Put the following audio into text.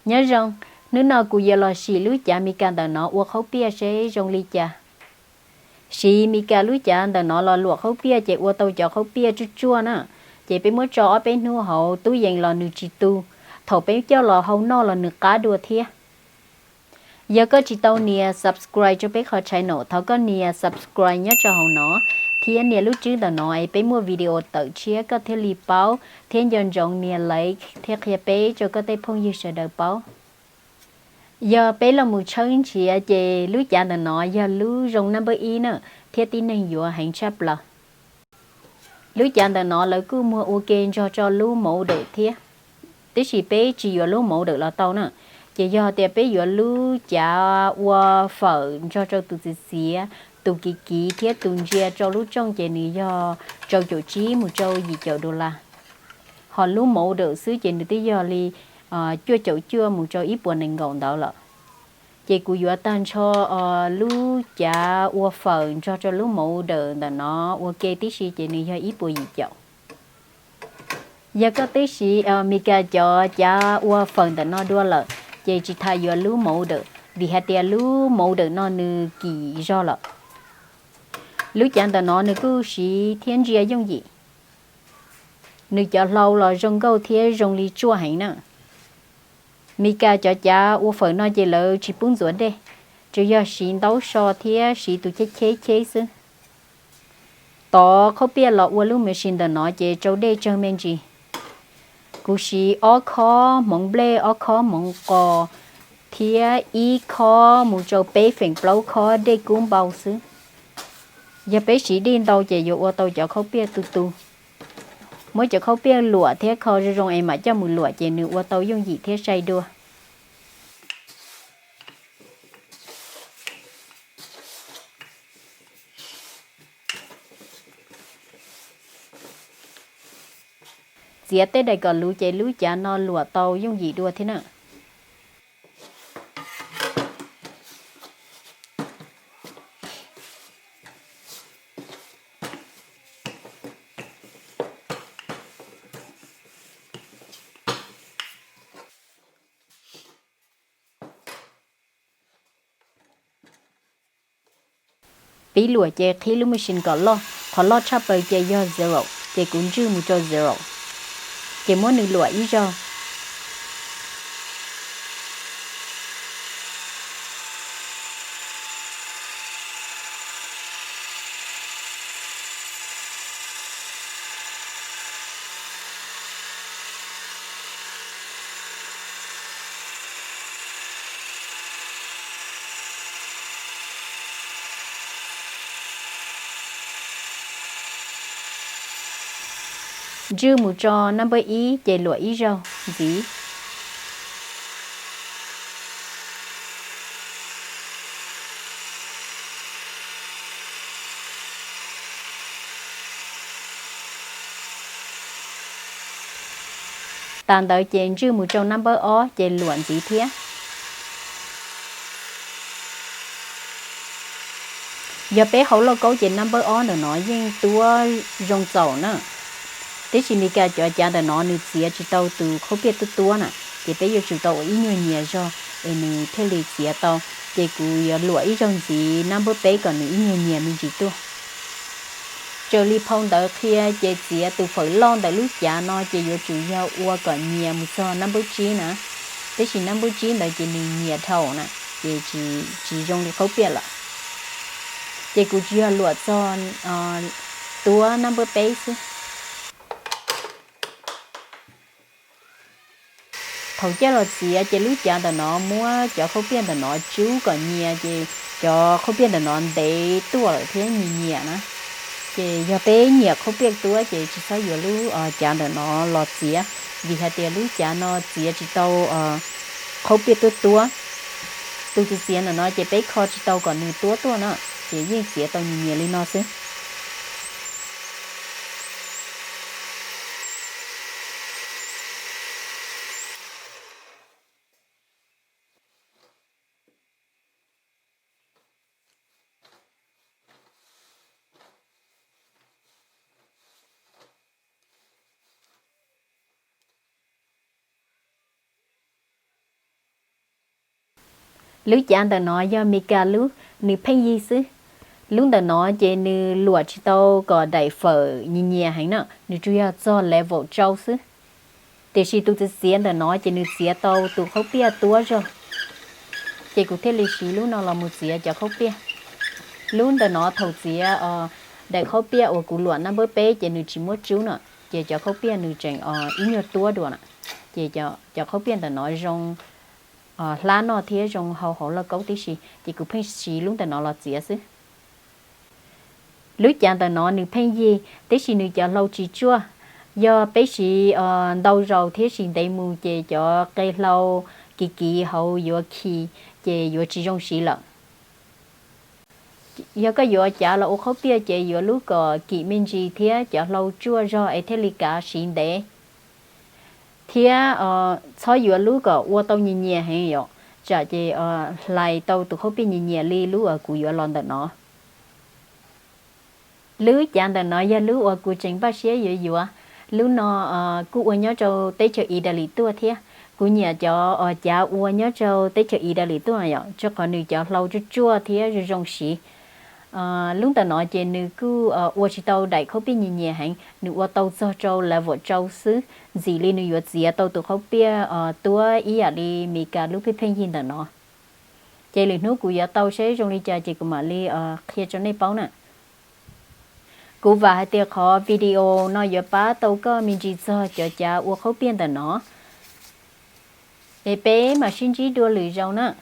Nyob zoo, hnub no kuv yuav los sim lub cav Mis Kas ntawm no ua qhaub piaj seb zoo li cas. Siv Mis Kas lub cav ntawm no los luam qhaub piaj ces ua tau cov qhaub piaj tsuaj tsuaj na. Ces peb muab tso ob peb hnub hauv tub yees los nws tsis tu, thaum peb coj los hau noj los nws qab dua thiab. Yog koj tsis tau nias subscribe rau peb qhov channel, thov koj nias subscribe nyob rau hauv no thiab nias lub tswb ntawm no es peb muaj video tawm tshiab koj thiaj li paub, thiab nco ntsoov nias like thiab qhia peb rau koj tej phooj ywg sawv daws paub. Yog peb los mus tshawb nrhiav ces lub cav ntawm no yog lub zoo naj npawb ib na, thiab tib neeg yuav heev tshaj plaws. Lub cav ntawm no lawv kuj muag ua ke nrog rau lub mauv dawm thiab, tiam sis peb tsis yuav lub mauv dawm los tau na. Ces yog tias peb yuav lub cav ua fawm nrog rau tus txiv txiav, tus kiv kiv thiab tus ntsia rau lub rooj ces nws yog rau caum tsib mus rau yim caum dollar. Ho lub mauv dawm xwb ces nws twb yog li cuaj caum cuaj mus rau ib puas nees nkaum ntawd lawm. Ces kuv yuav tag nrho lub cav ua fawm nrog rau lub mauv dawm ntawm no ua ke tib si ces nws yog ib puas yim caum. Yog koj twb siv Mis Kas cov cav ua fawm ntawm no dua lawm, ces tsis tas yuav lub mauv dawm, vim hais tias lub mauv dawm no nws kim zog lawm. Lub cav ntawm no nws kuj siv thiab ntsia yooj yim. Nws cov hlau los zoo nkauj thiab zoo li tsuaj heev na. Mis Kas cov cav ua fawm no ces lawv tsis pub ntxuav dej, tsuas yog siv ntaub so thiab siv tus cheb cheb cheb xwb. Tov qhaub piaj los ua lub machine ntawm no ces rau dej tsawg me ntsis. Kuv siv ob khob hmoov nplej, ob khob hmoov qos, thiab ib khob mus rau peb feem plaub khob dej kub npau xwb. Yog peb siv dej ntau ces yuav ua tau cov qhaub piaj tu tu. Muab cov qhaub piaj luam thiab kho zoo zoo es mam coj mus luam ces nws ua tau yooj yim thiab sai dua. Txiav tej daim kom luv ces lub cav no luam tau yooj yim dua thiab na. Pib luam ces qhib lub machine kom loj, qhov loj tshaj plaws ces yog zero, ces kuv ntswj mus rau zero, ces muab nws luam ib zaug. Ntswj mus tso nab npawb ib ces luam ib zaug ntxiv. Tas ntawd ces ntswj mus rau nab npawb ob ces luam ntxiv thiab. Yog peb hau lauj kaub ces nab npawb ob ntawm no yeej tuab zoo txaus na. Tiam sis Mis Kas cov cav ntawm no nws txiav tsis tau tus qhaub piaj tuab tuab na, ces peb yuav tsum tau ua ib nyuag nyias zog es nws thiaj li txiav tau. Ces kuv yuav luam ib zaug ntxiv nab npawb peb kom nws ib nyuag nyias me ntsis tuaj. Raws li phau ntawv qhia ces txiav tus fawm loj ntawm lub cav no ces yuav tsum yog ua kom nyias mus txog nab npawb tsib na, tiam sis nab npawb tsib ntawd ces nws nyias dhau na, ces tsis zoo li qhaub piaj lawm. Ces kuv tsuas yog luam txog tuab nab npawb peb xwb. Thaum coj los txiav ces lub cav ntawm no muab cov qhaub piaj ntawm no tsub kom nyias ces cov qhaub piaj ntawm no ntev tuaj lawm thiab nyias nyias na. Ces yog peb nyiam qhaub piaj tuab ces tsis txhob yuav lub cav ntawm no los txiav, vim hais tias lub cav no txiav tsis tau qhaub piaj tuab tuab. Tus txiav txiav ntawm no ces peb kho tsis tau kom nws tuab tuaj na, ces yeej txiav tau nyias nyias li no xwb. Lub cav ntawm no yog Mis Kas lub, nws pheej yig xwb. Lub ntawm no ces nws luam tsis tau kom daim fawm nyias nyias heev na, nws tsuas yog txog level tsau xwb. Tiam sis tus txiav txiav ntawm no ces nws txiav tau tus khaub piaj tuab zog, ces kuv thiaj li siv lub no los mus txiav cov khaub piaj. Lub ntawm no thaum txiav daim khaub piaj uas kuv luam naj npawb peb ces nws tsis muab tsub no, ces cov khaub piaj nws tseem ib nyuag tuab dua na, ces cov khaub piaj ntawm no zoo hlab noj thiab zoo hau hauv lauj kaub tib si, ces kuv pheej siv lub ntawm no los txiav xwb. Lub cav ntawm no nws pheej yig, tab sis nws cov hlau tsis tsuaj. Yog peb siv ntau zaus thiab siv ntev mus ces cov qe hlau kiv kiv hauv yuav khi, ces yuav tsis zoo siv lawm. Yog koj yuav cav los ua khaub piaj ces yuav lub kom kim me ntsis thiab cov hlau tsuaj zog es thiaj li kav siv ntev. Thiab txhob yuav lub kom ua tau nyias nyias heev yom, tsam ces hlais tau tus khaub piaj nyias nyias li lub uas kuv yuav los ntawm no. Lub cav ntawm no yog lub uas kuv tseem npaj siab yuav yuav. Lub no kuj ua nyob rau teb chaws Italy tuaj thiab. Kuv nyiam cov cav ua nyob rau teb chaws Italy tuaj yom, rau qhov nws cov hlau tsuaj tsuaj thiab zoo zoo siv. Lub ntawm no ces nws kuj ua tsis tau daim khaub piaj nyias nyias heev, nws ua tau txog rau level tsau xwb, ntxim li nws yuav txiav tau tus khaub piaj tuab ib yam li Mis Kas lub pheej pheej yig ntawm no. Ces lwm hnub kuv yuav tau seb zoo li cas ces kuv mam li qhia rau nej paub na. Kuv vam hais tias qhov video no yuav pab tau koj me ntsis txog cov cav ua khaub piaj ntawm no. Es peb mam sib ntsib dua lwm zaus na.